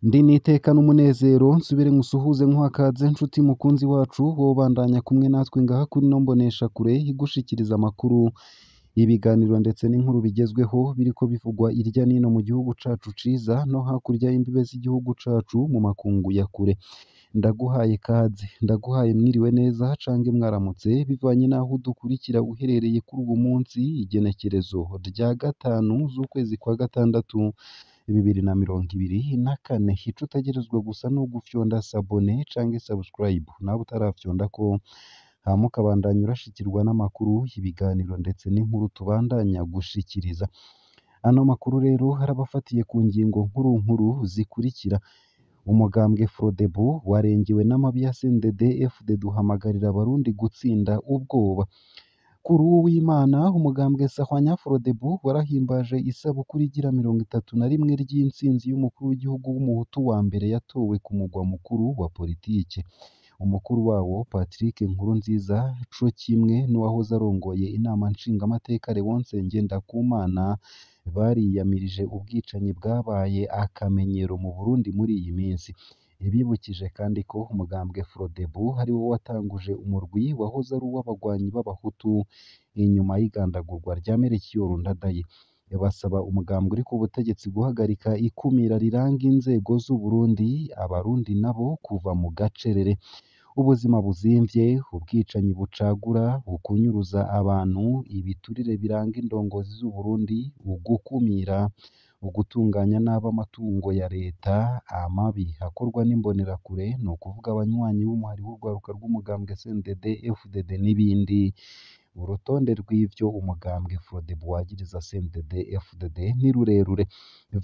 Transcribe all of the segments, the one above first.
Ndi n'iteka n'umunezero nsubire nkusuhuze nkuhakaze nshuti mukunzi wacu wobandanya kumwe natwe ngaha kuri ino mboneshakure igushikiriza amakuru, ibiganiro ndetse n'inkuru bigezweho biriko bivugwa irya nino mu gihugu cacu ciza no hakurya y'imbibe z'igihugu cacu mu makungu ya kure. Ndaguhaye kaze, ndaguhaye mwiriwe neza cange mwaramutse bivanye n'aho udukurikira uherereye kuri uwu munsi, igenekerezo rya 5 z'ukwezi kwa 6 2024. Ico utegerezwa gusa ni ugufyonda s'abonner canke subscribe nawe utarafyondako, hama ukabandanya urashikirwa n'amakuru, ibiganiro ndetse n'inkuru tubandanya gushikiriza. Ano makuru rero arabafatiye ku ngingo nkuru nkuru zikurikira: Umugambwe Frodebu warengewe n'amabi ya CNDD-FDD uhamagarira abarundi gutsinda ubwoba. Kuri uwu w'Imana, umugambwe Sahwanya Frodebu warahimbaje isabukuru igira 31 ry'intsinzi y'umukuru w'igihugu w'umuhutu wa mbere yatowe ku mugwa mukuru wa politike. Umukuru wawo Patrick Nkurunziza co kimwe n'uwahoze arongoye inama nshingamateka Léonce Ngendakumana bariyamirije ubwicanyi bwabaye akamenyero mu Burundi muri iyi minsi. Bibukije kandi ko umugambwe Frodebu ari wo watanguje umurwi wahoze ari uw'abagwanyi b'abahutu inyuma y'igandagurwa rya Melchior Ndadaye. Basaba umugambwe uri ku butegetsi guhagarika ikumira riranga inzego z'Uburundi, abarundi nabo kuva mu gacerere. Ubuzima buzimvye, ubwicanyi bucagura, ukunyuruza abantu, ibiturire biranga indongozi z'Uburundi, ugukumira, ugutunganya nabi amatungo ya leta, amabi akorwa n'imbonerakure, ni ukuvuga abanywanyi b'umuhari w'urwaruka rw'umugambwe CNDD-FDD n'ibindi. Urutonde rw'ivyo umugambwe Frodebu wagiriza CNDD-FDD ni rurerure.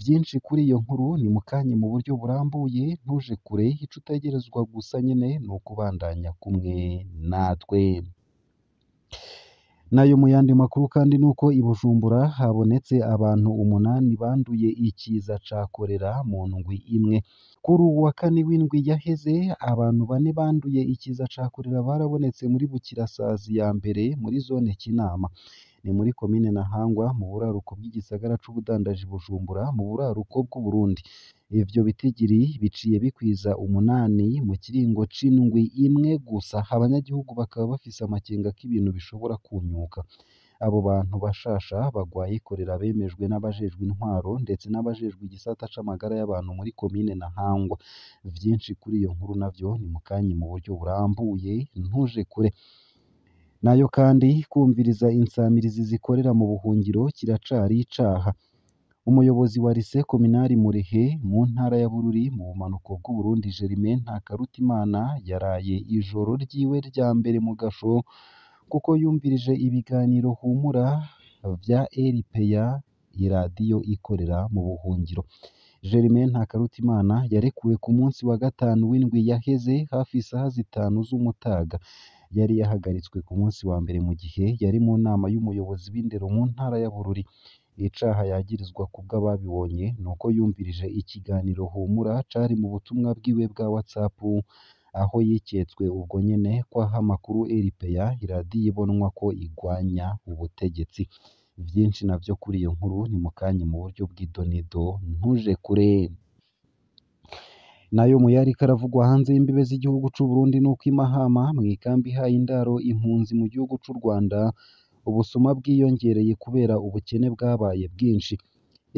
Vyinshi kuri iyo nkuru ni mukanye mu buryo burambuye, ntuje kure, ico utegerezwa gusa nyene ni ukubandanya kumwe natwe. Nayo mu yandi makuru kandi nuko i Bujumbura habonetse abantu 8 banduye ikiza ca korera mu ndwi imwe. Kuri uwu wa kane w'indwi yaheze, abantu 4 banduye ikiza ca korera barabonetse muri Bukirasazi ya mbere muri zone Kinama. Ni muri komine Ntahangwa mu buraruko bw'igisagara c'ubudandaji Bujumbura mu buraruko bw'Uburundi. Ivyo bitigiri biciye bikwiza 8 mu kiringo c'indwi imwe gusa, abanyagihugu bakaba bafise amakenga ko ibintu bishobora kunyuka. Abo bantu bashasha bagwaye korera bemejwe n'abajejwe intwaro ndetse n'abajejwe igisata c'amagara y'abantu muri komine Ntahangwa. Vyinshi kuri iyo nkuru navyo ni mukanye mu buryo burambuye, ntuje kure. Nayo kandi kumviriza insamirizi zikorera mu buhungiro kiracari icaha. Umuyobozi wa Lycée Communale Murehe mu ntara ya Bururi mu bumanuko bw'Uburundi Germain Ntakarutimana yaraye ijoro ryiwe rya mbere mu gasho kuko yumvirije ibiganiro Humura vya RPA, iradiyo ikorera mu buhungiro. Germain Ntakarutimana yarekuwe ku munsi wa 5 w'indwi yaheze hafi isaha 5 z'umutaga. Yari yahagaritswe ku munsi wa mbere mu gihe yari mu nama y'umuyobozi w'indero mu ntara ya Bururi. Icaha yagirizwa kubw'ababibonye nuko yumvirije ikiganiro Humura cari mu butumwa bwiwe bwa WhatsApp, aho yiketswe ubwo nyene ko aha amakuru RPA, iradiyo ibonwa ko igwanya ubutegetsi. Vyinshi navyo kuri iyo nkuru ni mukanye mu buryo bw'idonido, ntuje kure. Nayo mu yariko aravugwa hanze y'imbibe z'igihugu c'Uburundi nuko i Mahama mw'ikambi ihaye indaro impunzi mu gihugu c'u Rwanda, ubusuma bwiyongereye kubera ubukene bwabaye bwinshi.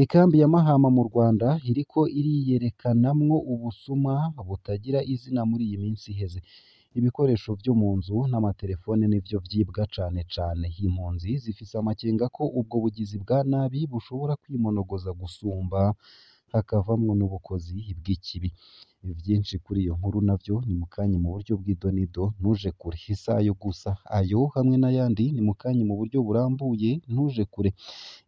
Ikambi ya Mahama mu Rwanda iriko iriyerekanamwo ubusuma butagira izina muri iyi minsi iheze. Ibikoresho vyo mu nzu n'amatelefone nivyo vyibwa cane cane. Impunzi zifise amakenga ko ubwo bugizi bwa nabi bushobora kwimonogoza gusumba, hakavamwo n'ubukozi bw'ikibi. Vyinshi kuri iyo nkuru navyo ni mukanye mu buryo bw'idonido, ntuje kure. Isayo gusa ayo hamwe n'ayandi ni mukanye mu buryo burambuye, ntuje kure.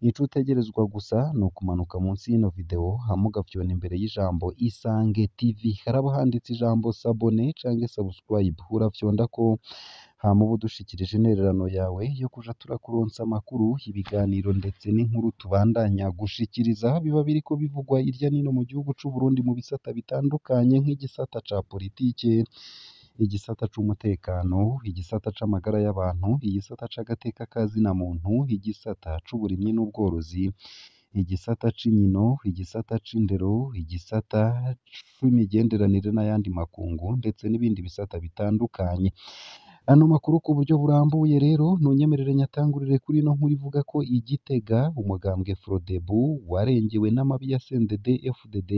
Ico utegerezwa gusa ni ukumanuka munsi y'ino video hama ugafyona imbere y'ijambo Isange TV, haraba handitse ijambo s'abonner canke subscribe, urafyondako hama uba udushikirije intererano yawe yo kuja turakuronsa amakuru, ibiganiro ndetse n'inkuru tubandanya gushikiriza biba biriko bivugwa irya nino mu gihugu c'Uburundi mu bisata bitandukanye nk'igisata ca politike, igisata c'umutekano, igisata c'amagara y'abantu, igisata c'agateka ka zina muntu, igisata c'uburimyi n'ubworozi, igisata c'inkino, igisata c'indero, igisata c'imigenderanire n'ayandi makungu, ndetse n'ibindi bisata bitandukanye. Ano makuru ku buryo burambuye rero ntunyemerere nyatangurire kuri ino nkuru ivuga ko i Gitega umugambwe Frodebu warengewe n'amabi ya CNDD FDD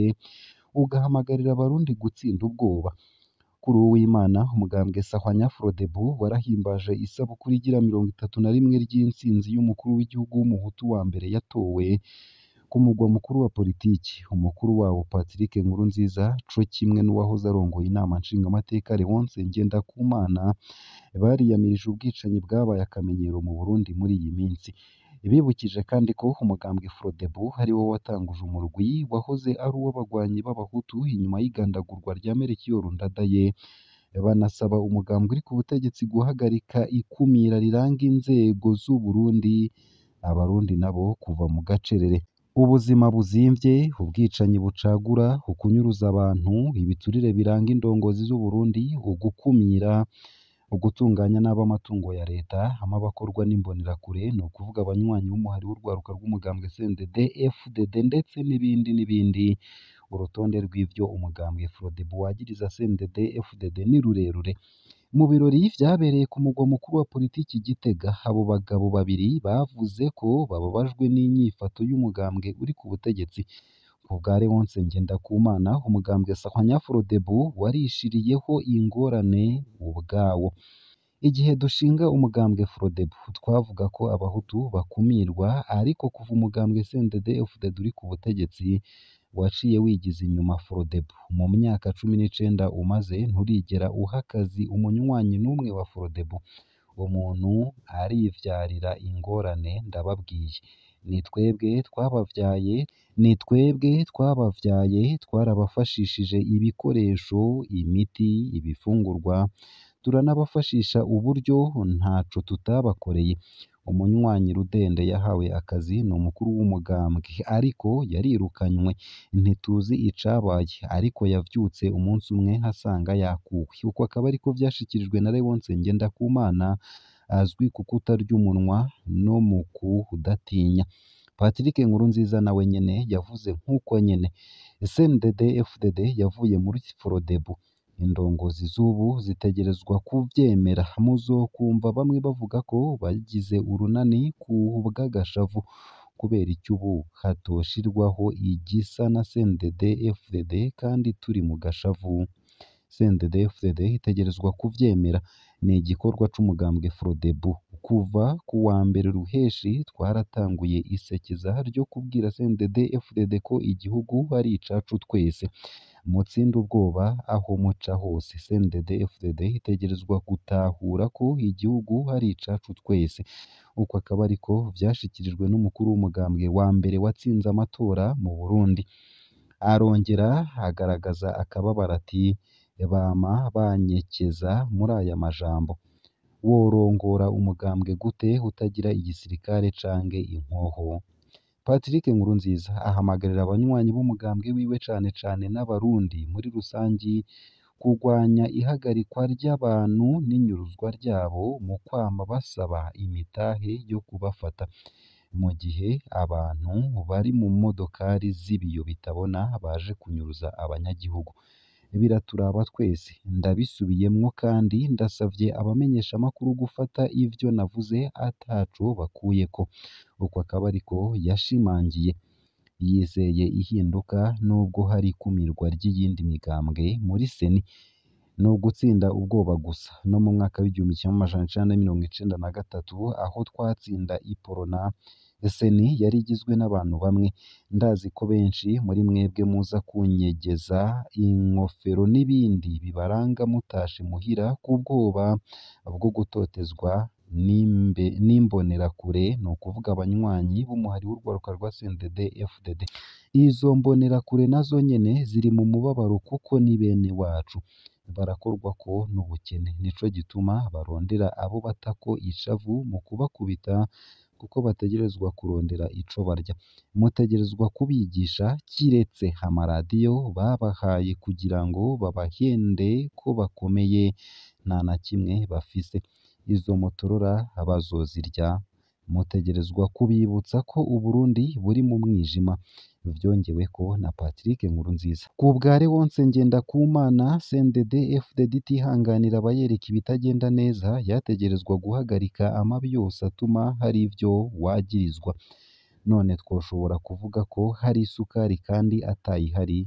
ugahamagarira abarundi gutsinda ubwoba. Kuri Uwimana umugambwe Sahwanya Frodebu warahimbaje isabukuru igira 31 ry'intsinzi y'umukuru w'igihugu w'umuhutu wa mbere yatowe ku mugwa mukuru wa politiki. Umukuru wawo Patrick Nkurunziza co kimwe n'uwahoze arongoye inama nshingamateka Léonce Ngendakumana bariyamirije ubwicanyi bwabaye akamenyero mu Burundi muri iyi minsi. Bibukije kandi ko umugambwe Frodebu ari wo watanguje umurwi wahoze ari uw'abagwanyi b'abahutu inyuma y'igandagurwa rya Melchior Ndadaye, banasaba umugambwe uri ku butegetsi guhagarika ikumira riranga inzego z'u Burundi, abarundi nabo kuva mu gacerere. Ubuzima buzimvye, ubwicanyi bucagura, ukunyuruza abantu, ibiturire biranga indongozi z'u Burundi, ugukumira, ugutunganya nabi amatungo ya leta, amabakorwa n'imbonerakure, ni ukuvuga abanywanyi b'umuhari w'urwaruka rw'umugambwe CNDD FDD ndetse n'ibindi n'ibindi. Urutonde rw'ivyo umugambwe Frodebu wagiriza CNDD FDD ni rurerure. Mu birori vyabereye ku mugwa mukuru wa politiki Gitega, abo bagabo babiri bavuze ko bababajwe n'inyifato y'umugambwe uri ku butegetsi. Ku bwa Léonce Ngendakumana, umugambwe Sahwanya Frodebu warishiriyeho ingorane ubwawo. Igihe dushinga umugambwe Frodebu twavuga ko abahutu bakumirwa, ariko kuva umugambwe CNDD FDD uri ku butegetsi waciye wigiza inyuma Frodebu. Mu myaka 19 umaze nturigera uha akazi umunywanyi n'umwe wa Frodebu. Umuntu arivyarira ingorane ndababwiye. Ni twebwe twabavyaye, ni twebwe twabavyaye, twarabafashishije ibikoresho, imiti, ibifungurwa, turanabafashisha uburyo ntaco tutabakoreye. Umunywanyi Rudende yahawe akazi ni umukuru w'umugambwe, ariko yarirukanywe. Ntituzi icabaye, ariko yavyutse umunsi umwe asanga yakuwe. Uko akaba ariko vyashikirijwe na Léonce Ngendakumana azwi ku kutarya umunwa no mu kudatinya. Patrick Nkurunziza nawe nyene yavuze nk'uko nyene. CNDD FDD yavuye muri Frodebu. Indongozi z'ubu zitegerezwa kuvyemera. Muzokumva bamwe bavuga ko bagize urunani ku bw'agashavu kubera iki ubu hatoshirwaho igisa na CNDD FDD kandi turi mu gashavu. CNDD FDD itegerezwa kuvyemera. Ni igikorwa c'umugambwe Frodebu. Kuva ku wa mbere ruheshi twaratanguye isekeza ryo kubwira CNDD FDD ko igihugu ari icacu twese. Mutsinde ubwoba aho muca hose. CNDD FDD itegerezwa gutahura ko igihugu ari icacu twese. Uko akaba ariko vyashikirijwe n'umukuru w'umugambwe wa mbere watsinze amatora mu Burundi. Arongera agaragaza akababaro ati bama banyekeza muri aya majambo. Worongora umugambwe gute utagira igisirikare canke inkoho? Patrick Nkurunziza ahamagarira abanywanyi b'umugambwe wiwe cane cane n'abarundi muri rusangi kugwanya ihagarikwa ry'abantu n'inyuruzwa ryabo mu kwama basaba imitahe yo kubafata, mu gihe abantu bari mu modokari z'ibiyo bitabona baje kunyuruza abanyagihugu. Biraturaba twese, ndabisubiyemwo kandi ndasavye abamenyeshamakuru gufata ivyo navuze ataco bakuyeko. Uko akaba ariko yashimangiye. Yizeye ihinduka nubwo hari ikumirwa ry'iyindi migambwe muri Seni. Ni ugutsinda ubwoba gusa. No mu mwaka w'1993 aho twatsinda Iprona, Seni yari igizwe n'abantu bamwe. Ndazi ko benshi muri mwebwe muza kunyegeza inkofero n'ibindi bibaranga mutashe muhira k'ubwoba bwo gutotezwa n'imbonerakure, ni ukuvuga abanywanyi b'umuhari w'urwaruka rwa CNDD FDD. Izo mbonerakure nazo nyene ziri mu mubabaro kuko ni bene wacu, barakorwako n'ubukene, nico gituma barondera abo batako ishavu mu kubakubita kuko bategerezwa kurondera ico barya. Mutegerezwa kubigisha kiretse amaradiyo babahaye kugira ngo babahende ko bakomeye, nta na kimwe bafise. Izo motorora bazozirya. Mutegerezwa kubibutsa ko Uburundi buri mu mwijima. Vyongeweko na Patrick Nkurunziza. Ku bwa Léonce Ngendakumana, CNDD FDD itihanganira abayereka ibitagenda neza, yategerezwa guhagarika amabi yose atuma hari ivyo wagirizwa. None twoshobora kuvuga ko hari isukari kandi atayihari?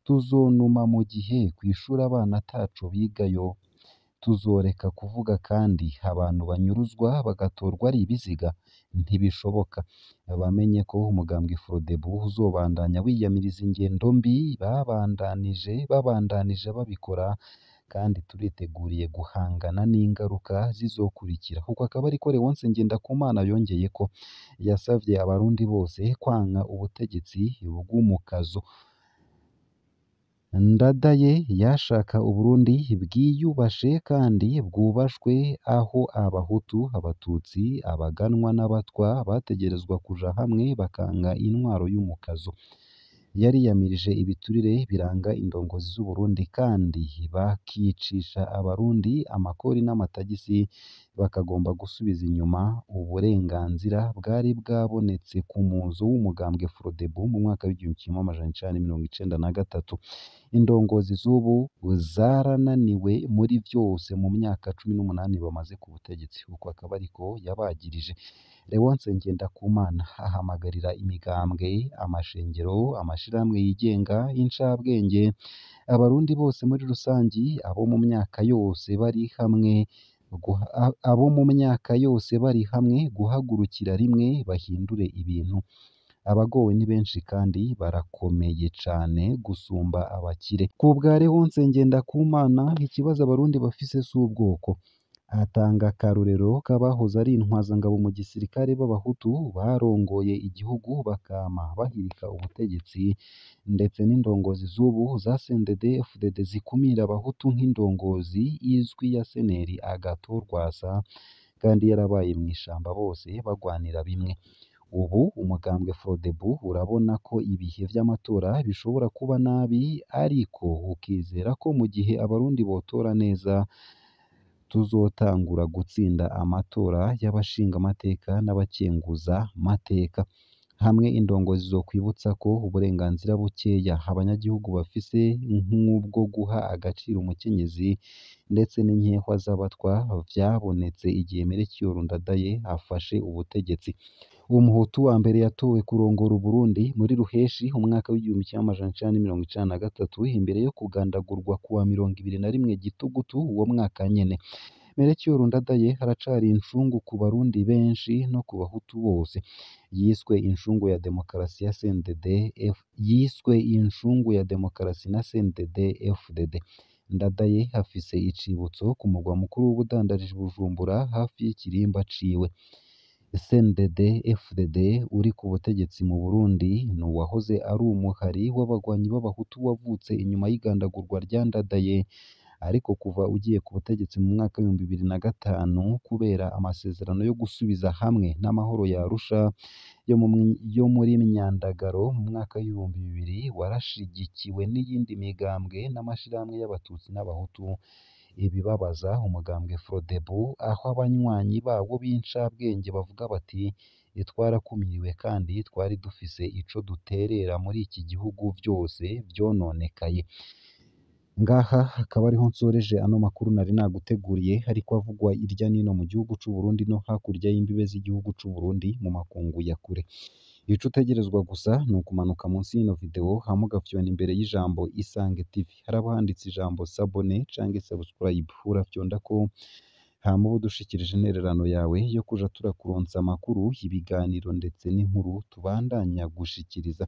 Tuzonuma mu gihe kw'ishure abana ataco bigayo? Tuzoreka kuvuga kandi abantu banyuruzwa bagatorwa ari ibiziga? Ntibishoboka. Bamenye ko umugambwe Frodebu uzobandanya wiyamiriza ingendo mbi babandanije babikora, kandi turiteguriye guhangana n'ingaruka zizokurikira. Uko akaba ariko Léonce Ngendakumana yongeyeko. Yasavye abarundi bose kwanka ubutegetsi bw'umukazo. Ndadaye yashaka Uburundi bwiyubashe kandi bwubashwe, aho abahutu, abatutsi, abaganwa n'abatwa bategerezwa kuja hamwe bakanka intwaro y'umukazo. Yariyamirije ibiturire biranga indongozi z'Uburundi kandi bakicisha abarundi amakori n'amatagisi, bakagomba gusubiza inyuma uburenganzira bwari bwabonetse ku muzo w'umugambwe Frodebu mu mwaka w'1993. Indongozi z'ubu zarananiwe muri vyose mu myaka 18 bamaze ku butegetsi. Uko akaba ariko yabagirije. Léonce Ngendakumana ahamagarira imigambwe, amashengero, amashirahamwe yigenga, incabwenge, abarundi bose muri rusangi, abo mu myaka yose bari hamwe abo mu myaka yose bari hamwe guhagurukira rimwe bahindure ibintu. Abagowe ni benshi kandi barakomeye cane gusumba abakire. Ku bwa Léonce Ngendakumana, ikibazo abarundi bafise si ubwoko. Atanga akarorero k'abahoze ari intwazangabo mu gisirikare b'abahutu barongoye igihugu bakama bahirika ubutegetsi, ndetse n'indongozi z'ubu za CNDD FDD zikumira abahutu nk'indongozi izwi ya Seneri Agathon Rwasa, kandi yarabaye mw'ishamba bose bagwanira bimwe. Ubu umugambwe Frodebu urabona ko ibihe vy'amatora bishobora kuba nabi, ariko ukizera ko mu gihe abarundi botora neza tuzotangura gutsinda amatora y'abashingamateka n'abakenguzamateka. Hamwe indongozi zokwibutsa ko uburenganzira bukeya abanyagihugu bafise nk'ubwo guha agaciro umukenyezi ndetse n'inkehwa z'abatwa vyabonetse igihe Melchior Ndadaye afashe ubutegetsi. Umuhutu wa mbere yatowe kurongora Uburundi muri Ruheshi umwaka w'1993, imbere yo kugandagurwa kuwa 21 Gitugutu uwo mwaka nyene. Melchior Ndadaye aracari incungu ku barundi benshi no ku bahutu bose. Yiswe incungu ya demokarasi ya CNDD F yiswe incungu ya demokarasi na CNDD FDD. Ndadaye afise icibutso ku mugwa mukuru w'ubudandaji Bujumbura hafi y'ikirimba ciwe. CNDD FDD uri ku butegetsi mu Burundi ni uwahoze ari umuhari w'abagwanyi b'abahutu wavutse inyuma y'igandagurwa rya Ndadaye, ariko kuva ugiye ku butegetsi mu mwaka w'2005 kubera amasezerano yo gusubiza hamwe n'amahoro ya Arusha yo muri Myandagaro mu mwaka w'2000, warashigikiwe n'iyindi migambwe n'amashirahamwe y'abatutsi n'abahutu. Ibibabaza umugambwe Frodebu, aho abanywanyi bawo b'incabwenge bavuga bati twarakumiriwe kandi twari dufise ico duterera muri iki gihugu vyose vyononekaye. Ngaha akaba ariho nsoreje ano makuru nari naguteguriye, ariko avugwa irya nino mu gihugu c'u Burundi no hakurya y'imbibe z'igihugu c'u Burundi mu makungu ya kure. Ico utegerezwa gusa ni ukumanuka munsi y'ino video hama ugafyona imbere y'ijambo Isange TV. Haraba handitse ijambo s'abonner canke subscribe, urafyondako hama ube udushikirije intererano yawe yo kuja turakuronsa amakuru, ibiganiro ndetse n'inkuru tubandanya gushikiriza.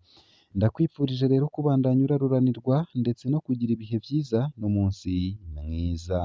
Ndakwifurije rero kubandanya uraruranirwa ndetse no kugira ibihe vyiza n'umunsi mwiza.